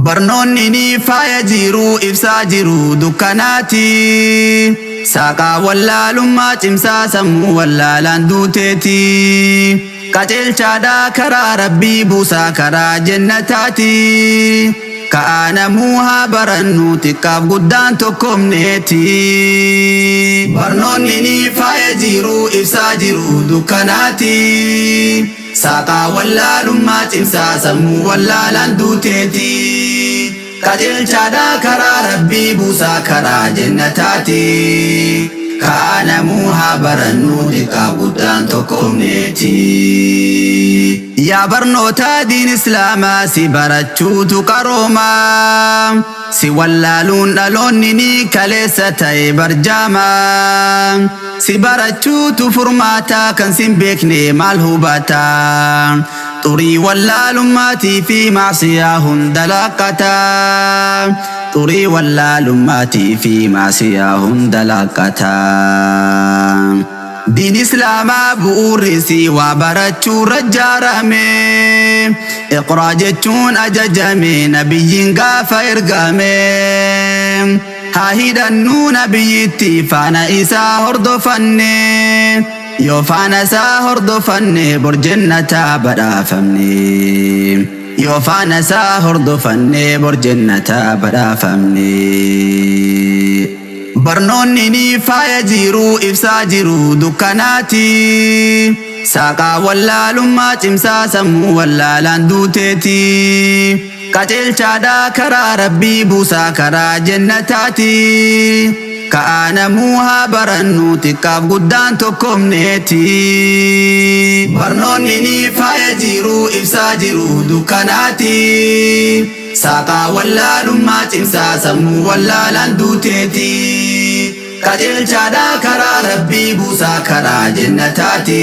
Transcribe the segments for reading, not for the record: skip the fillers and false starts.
Barnoonni ni faaya jiru ibsaa jiru dukkanaati. Saaqaa wallaalummaa cimsaa sammuu wallaalaan duuteeti. Qajeelchaadhaa karaa rabbii buusaa karaa jannataati. Ka'aanamuu haa barannu xiqqaaf guddaan tokkomneeti. Barnoonni ni faaya jiru ibsaa jiru dukkanaati. Saaqaa wallaalummaa cimsaa sammuu wallaalaan duuteeti. Qajeelchaadhaa karaa rabbii buusaa karaa jannataati. Ka'aanamuu haa barannu xiqqaaf guddaan tokkomneeti. Yaa barnoota diin islaamaa si barachuutu qaroomaa. Si wallaaluun dhaloonni ni kaleessa ta'e barjaamaa. Si barachuutu furmaataa kan sin beekne maal hubataa. Xurii wallaalummaatii fi maasiyaa hunda laqqataa. Xurii wallaalummaatii fi maasiyaa hunda laqqataa. Diin islaamaa bu'uurri si waa barachuu rajjaarame. Iqraa jechuun ajajame nabiyyiin gaafa ergame. Haa hidhannuu nabiyyitti faana isaa hordofanne. Yoo faana isaa hordofanne bor jannataa badhaafamne. Yoo faana isaa hordofanne bor jannataa badhaafamne. Barnoonni ni faaya jiru ibsaa jiru dukkanaati. Saaqaa wallaalummaa cimsaa sammuu wallaalaan duuteeti. Qajeelchaadhaa karaa rabbii buusaa karaa jannataati. Ka'aanamuu haa barannu xiqqaaf guddaan tokkomneeti. Barnoonni ni faaya jiru ibsaa jiru dukkanaati. Saaqaa wallaalummaa cimsaa sammuu wallaalaan duuteeti. Qajeelchaadhaa karaa rabbii buusaa karaa jannataati.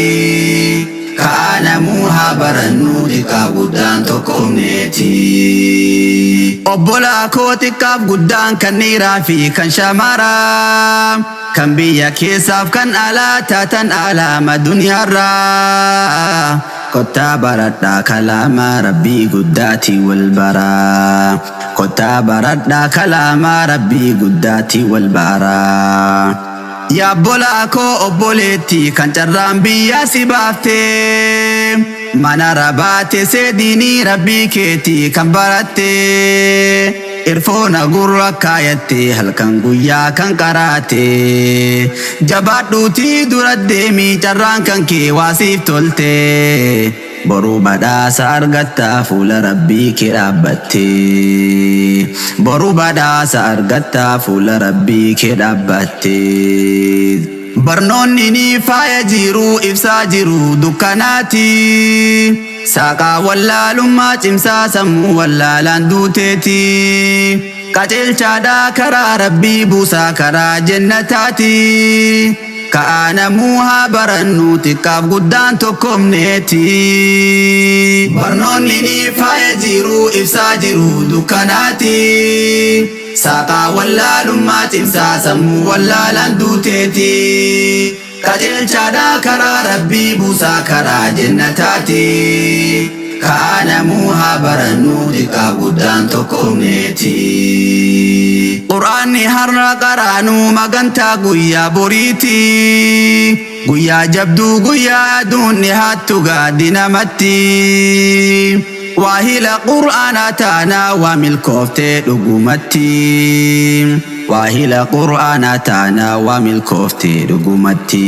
Ka'aanamuu haa barannu xiqqaaf guddaan tokkomneeti. Obbolaa koo xiqqaaf guddaan kan dhiiraa fi kan shamaraa. Kan biyya keessaaf kan alaa taatan alaama duniyaarraa. Kottaa baradhaa kalaama rabbii guddaati wal baraa. Kottaa baradhaa kalaama rabbii guddaati wal baraa. Yaa obbolaa koo obboleetti kan carraan biyyaa si baaftee. Mana rabaate seediinii rabbii keetii kan baratte. Irfoona gurra kaayatte halkan guyyaa kan qaraate. Jabaadhuutii dura deemii carraan kan kee waasiif tolte. Boruu badhaasa argattaa fuula rabbii kee dhaabbatte. Boruu badhaasa argattaa fuula rabbii kee dhaabbatte. Barnoonni ni faaya jiru ibsaa jiru dukkanaati. Saaqaa wallaalummaa cimsaa sammuu wallaalaan duuteeti. Qajeelchaadhaa karaa rabbii buusaa karaa jannataati. Ka'aanamuu haa barannu xiqqaaf guddaan tokkomneeti. Barnoonni ni faaya jiru ibsaa jiru dukkanaati. Saaqaa wallaalummaa cimsaa sammuu wallaalaan duuteeti. Qajeelchaadhaa karaa rabbii buusaa karaa jannataati. Ka'aanamuu haa barannu xiqqaaf guddaan tokkomneeti. Qur'aanni har'a qaraanuu magantaa guyyaa boriiti. Guyyaa jabduu guyyaa aduun dhihaattu gaadi namatti. Waahila qur'aanaa taanaa waa milkooftee dhugumatti. Waahila qur'aanaa taanaa waa milkooftee dhugumatti.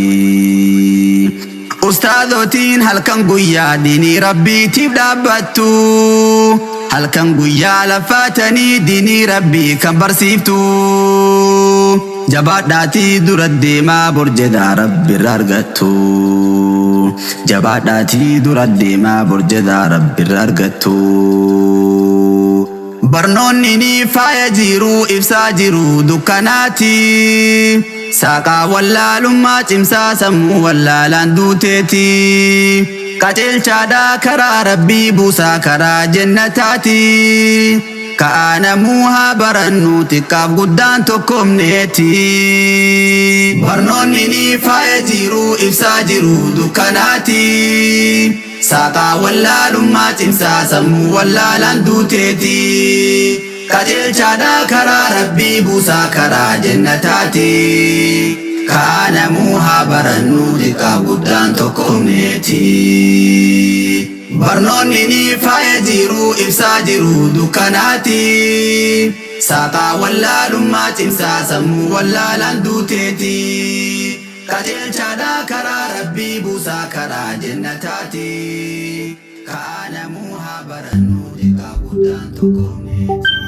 Ustaazotiin halkan guyyaa diinii rabbiitiif dhaabbattu. Halkan guyyaa laffaatanii diinii rabbii kan barsiiftu. Jabaadhaatii dura deemaa borjedaa rabbirra argattu. Jabaadhaatii dura deemaa borjedaa rabbirra argattu. Barnoonni ni faaya jiru ibsaa jiru dukkanaati. Saaqaa wallaalummaa cimsaa sammuu wallaalaan duuteeti. Qajeelchaadhaa karaa rabbii buusaa karaa jannataati. Ka'aanamuu haa barannu xiqqaaf guddaan tokkomneeti. Barnoonni ni faaya jiru ibsaa jiru dukkanaati. Saaqaa wallaalummaa cimsaa sammuu wallaalaan duuteeti. Qajeelchaadha karaa Rabbii buusaa karaa jannataati. Kaanamuu haa barannuu xiqqaa guddaan tokkoomneeti. Barnoonni ni faaya jiru ibsaa jiru dukkanaati. Saaqaa wallaalummaa cimsaa sammuu wallaalaan duuteeti. Qajeelchaadha karaa Rabbii buusaa karaa jannataati. Kaanamuu haa barannuu xiqqaa guddaan tokkoomneeti.